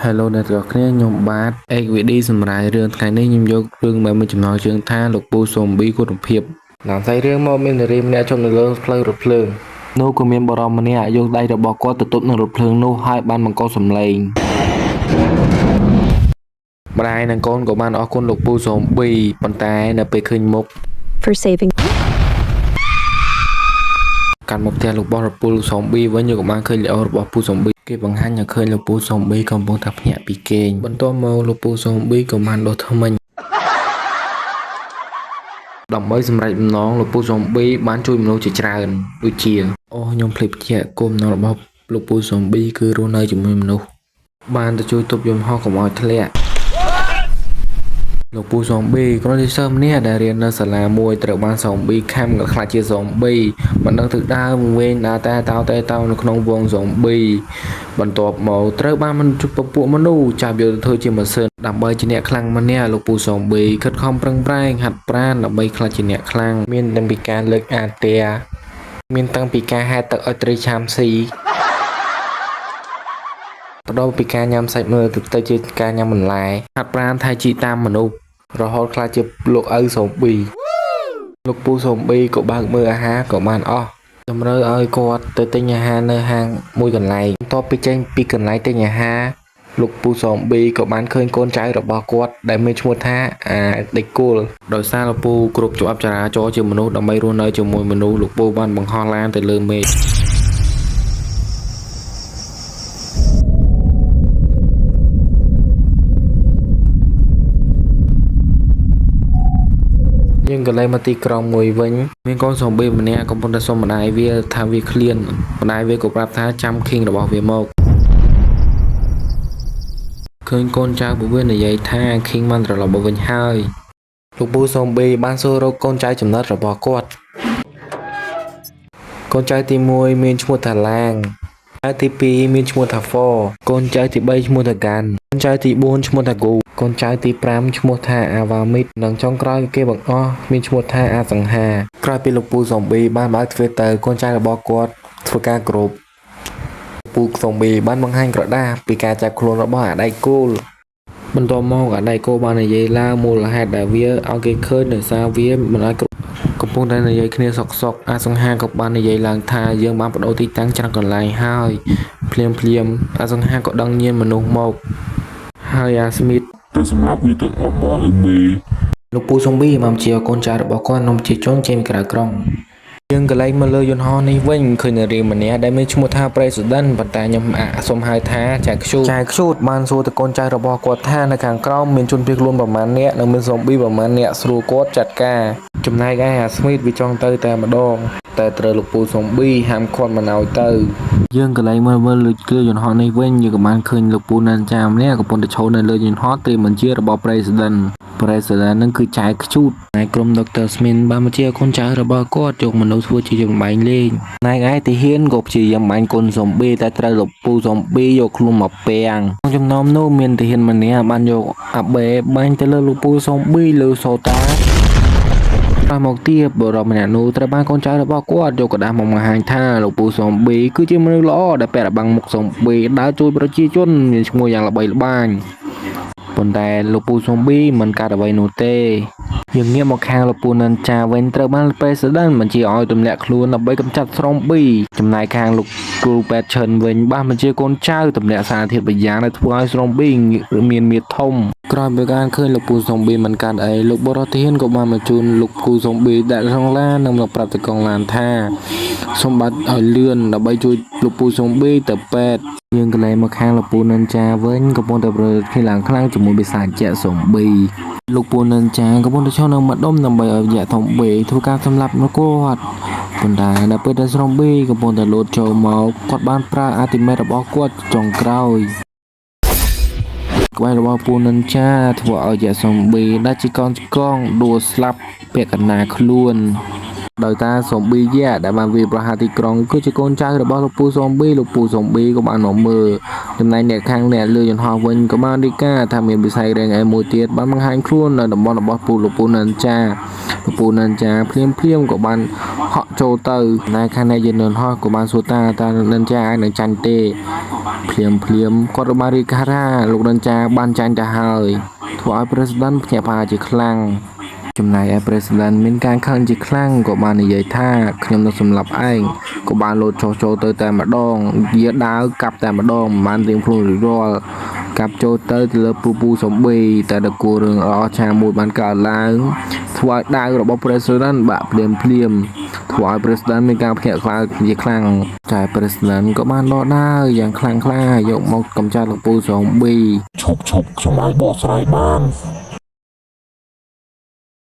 Hello អ្នកទាំងអស់គ្នាខ្ញុំបាទ HVD សម្រាប់រឿងថ្ងៃនេះខ្ញុំយករឿងដែលមានចំណងជើងថាលោកពូសូមប៊ីគុណភាពតាមសាច់រឿងមកមាននារីម្នាក់ជុំនៅលើផ្លូវរថភ្លើងនោះក៏មានបុរសម្នាក់យកដៃរបស់គាត់ទៅទប់នឹងរថភ្លើងនោះហើយបានបង្កសម្លេងម្ដាយនិងកូនក៏បានអរគុណលោកពូសូមប៊ីប៉ុន្តែនៅពេលឃើញមុខ for saving កាន់មកផ្ទះលោកបោះរពូលសូមប៊ីវិញយកក៏បានឃើញលីអូរបស់ពូសូមប៊ីគេបង្ហាញឲ្យឃើញលោកពូសូមប៊ីកំពុងតែភ្ញាក់ពីគេងបន្ទាប់មកលោកពូសូមប៊ីក៏បានដុសធ្មេញដើម្បីសម្រេចបំណងលោកពូសូមប៊ីបានជួយមនុស្សជាច្រើនដូចជាអូខ្ញុំភ្លេចបញ្ជាក់គោលបំណងរបស់លោកពូសូមប៊ីគឺរស់នៅជាមួយមនុស្សបានទៅជួយទប់យំហោះកុំឲ្យធ្លាក់ លោកពូសូមប៊ីក្រុមទីសិស្សម្នាក់ដែលរៀននៅសាលាមួយត្រូវបានសូមប៊ីខាំក៏ខ្លាចជាសូមប៊ីមិនដឹងទៅដើមវែងដើរតែតោតែតោនៅក្នុងវងសូមប៊ីបន្ទាប់មកត្រូវបានមនុស្សពពួកមនុស្សចាប់យកទៅធ្វើជាម៉ាស៊ីនដើម្បីជាអ្នកខ្លាំងម្នាក់លោកពូសូមប៊ីខិតខំប្រឹងប្រែងហាត់ប្រាណដើម្បីក្លាយជាអ្នកខ្លាំងមានតាំងពីការលើកអាទែមានតាំងពីការហែលទឹកឲ្យត្រីឆាមស៊ីបដូរពីការញ៉ាំសាច់មើលទៅជាការញ៉ាំបន្លែហាត់ប្រាណថៃជីតាមមនុស្ស រហូតក្លាយជាលោកឪសូមប៊ីលោកពូសូមប៊ីក៏បើកមើលអាហារក៏បានអស់តម្រូវឲ្យគាត់ទៅទិញអាហារនៅហាងមួយកន្លែងបន្ទាប់ពីចេញពីកន្លែងទិញអាហារលោកពូសូមប៊ីក៏បានឃើញកូនចៅរបស់គាត់ដែលមានឈ្មោះថាអាដេកគោលដោយសារលោកពូគ្រប់ច្បាប់ចរាចរណ៍ជាមនុស្សដើម្បីរស់នៅជាមួយមនុស្សលោកពូបានបង្ហោះឡានទៅលើមេឃ យើងក៏លេងមកទីក្រុងមួយវិញមានកូនសូមប៊ីម្នាក់កំពុងតែសុំម្ដាយវាថាវាឃ្លានម្ដាយវាក៏ប្រាប់ថាចាំខីងរបស់វាមកឃើញកូនចៅពួកវានិយាយថាខីងបានត្រឡប់មកវិញហើយលោកពូសូមប៊ីបានសួររកកូនចៅចំណិតរបស់គាត់កូនចៅទី1មានឈ្មោះថាឡាងចៅទី2មានឈ្មោះថាហ្វកូនចៅទី3ឈ្មោះថាកាន់កូនចៅទី4ឈ្មោះថាគូកូនចៅទី5ឈ្មោះថាអាវ៉ាមីតនិងចុងក្រោយគេបង្អស់មានឈ្មោះថាអាសង្ហាក្រោយពីលោកពូសូមប៊ីបានបើកទ្វារទៅកូនចៅរបស់គាត់ធ្វើការគ្រប់ពូសូមប៊ីបានបង្ហាញក្រដាសពីការចាប់ខ្លួនរបស់អាដៃគោលបន្ទាប់មកអាដៃគោលបាននិយាយឡើងមូលហេតុដែលវាឲ្យគេឃើញដោយសារវាមិនឲ្យគ្រប់កំពុងតែនិយាយគ្នាសុកសុកអាសង្ហាក៏បាននិយាយឡើងថាយើងបានបដូរទីតាំងច្រើនកន្លែងហើយភ្លាមភ្លាមអាសង្ហាក៏ដឹងញៀនមនុស្សមកហើយអាស្មីត ទៅសម្រាប់វាទាំងអស់មកឲ្យមេ លោកពូសំប៊ីបានជាកូនចៅរបស់គាត់នាំជាជនចេញក្រៅក្រុងយើងក៏លែងមកលើយន្តហោះនេះវិញឃើញនារីម្នាក់ដែលមានឈ្មោះថា President ប៉ុន្តែខ្ញុំអាក់សុំហៅថាចៅខ្ជូតចៅខ្ជូតបានសួរទៅកូនចៅរបស់គាត់ថានៅខាងក្រោមមានជនភៀសខ្លួនប្រមាណអ្នកនិងមានសូមប៊ីប្រមាណអ្នកស្រួលគាត់ចាត់ការចំណែកឯអាស្មីតវាចង់ទៅតែម្ដងតែត្រូវលោកពូសូមប៊ីហាមឃាត់មិនឲ្យទៅយើងក៏លែងមើលមើលលើគ្រឿងយន្តហោះនេះវិញយើងក៏បានឃើញលោកពូណានចាម្នាក់កំពុងតែឈរនៅលើយន្តហោះត្រៀមបញ្ជារបស់ President President នឹងគឺចែខ្ជូតឯក្រុម Dr. Smith បានមកជាកូនចៅរបស់គាត់យកមនុស្សធ្វើជាចម្បាញ់លេងណែឯទាហានក៏ព្យាយាមបាញ់កូនសូមប៊ីតែត្រូវលោកពូសូមប៊ីយកខ្លួនមកពាំងក្នុងចំណោមនោះមានទាហានម្នាក់បានយកអាបេបាញ់ទៅលើលោកពូសូមប៊ីលើសូតា ក្រោយមកទៀតបុរសម្នាក់នោះត្រូវបានកូនចៅរបស់គាត់យកក្រដាសមកបង្ហាញថាលោកពូសូមប៊ីគឺជាមនុស្សល្អដែលពាក់របាំងមុខសូមប៊ីដើរជួយប្រជាជនមានឈ្មោះយ៉ាងល្បីល្បាញប៉ុន្តែលោកពូសូមប៊ីមិនកើតអ្វីនោះទេយើងងាកមកខាងលោកពូនិនចាវិញត្រូវបាន President បញ្ជាឲ្យទម្លាក់ខ្លួនដើម្បីកម្ចាត់ស្រោមប៊ីចំណែកខាងលោកគ្រូពេទ្យឈិនវិញបានបញ្ជាកូនចៅទម្លាក់សារធាតុម្យ៉ាងដែលធ្វើឲ្យស្រោមប៊ីមានមាឌធំ ក្រោយពីការឃើញលោកពូសូមប៊ីមិនកាត់អីលោកបរិធានក៏បានបញ្ជូនលោកគ្រូសូមប៊ីដាក់ក្នុងឡាននិងមកប្រាប់ទៅកងឡានថាសូមបាត់ឲ្យលឿនដើម្បីជួយលោកពូសូមប៊ីទៅពេទ្យយើងក៏លែងមកខាងលោកពូនិនចាវិញកំពុងតែប្រឹគ្នាឡើងខ្លាំងជាមួយបិសាចជាសូមប៊ីលោកពូនិនចាកំពុងតែឈរនៅម្ដុំដើម្បីឲ្យយក្សធំប៊ីធ្វើការសម្លាប់នោះគាត់ប៉ុន្តែដល់ពេលដែលស្រោមប៊ីកំពុងតែលោតចូលមកគាត់បានប្រើអាទីមេតរបស់គាត់ចុងក្រោយ ក្បែររបស់ពូនិនចាធ្វើឲ្យយក្សសំប៊ីដែលជាកងឆ្កងដួលស្លាប់ពាក់កណ្ដាលខ្លួន ដោយតាសូមប៊ីយ៉ាដែលបានវាយប្រហារទីក្រុងគឺជាកូនចៅរបស់លោកពូសូមប៊ីលោកពូសូមប៊ីក៏បានមកមើលចំណែកអ្នកខាងអ្នកលើយន្តហោះវិញក៏បានរាយការណ៍ថាមានវិស័យរែងឯមួយទៀតបានបង្ហាញខ្លួននៅតំបន់របស់ពូលោកពូនិនចាលោកពូនិនចាភ្លាមភ្លាមក៏បានហក់ចូលទៅចំណែកខាងអ្នកយន្តហោះក៏បានសួរតាតានិនចាអាចនឹងចាញ់ទេភ្លាមភ្លាមគាត់ក៏បានរាយការណ៍ថាលោកនិនចាបានចាញ់ទៅហើយធ្វើឲ្យ President ភ្ញាក់ផ្អើលជាខ្លាំង ចំណែកឯ President មានការខឹងជាខ្លាំងក៏បាននិយាយថាខ្ញុំនឹងសម្លាប់ឯងក៏បានលោតចុះចូលទៅតែម្ដងយាដាវកាប់តែម្ដងមិនបានត្រៀមខ្លួនរួចរាល់កាប់ចូលទៅទៅលើពូពូសំប៊ីតែដល់គួររឿងអស្ចារ្យមួយបានកើតឡើងធ្វើឲ្យដាវរបស់ President បាក់ភ្លាមភ្លាមធ្វើឲ្យ President មានការភ្ញាក់ផ្អើលជាខ្លាំងតែ President ក៏បានដកដាវយ៉ាងខ្លាំងក្លាយកមកកម្ចាត់លោកពូសំប៊ី ឈប់ឈប់ខ្ញុំអាចបកស្រាយបាន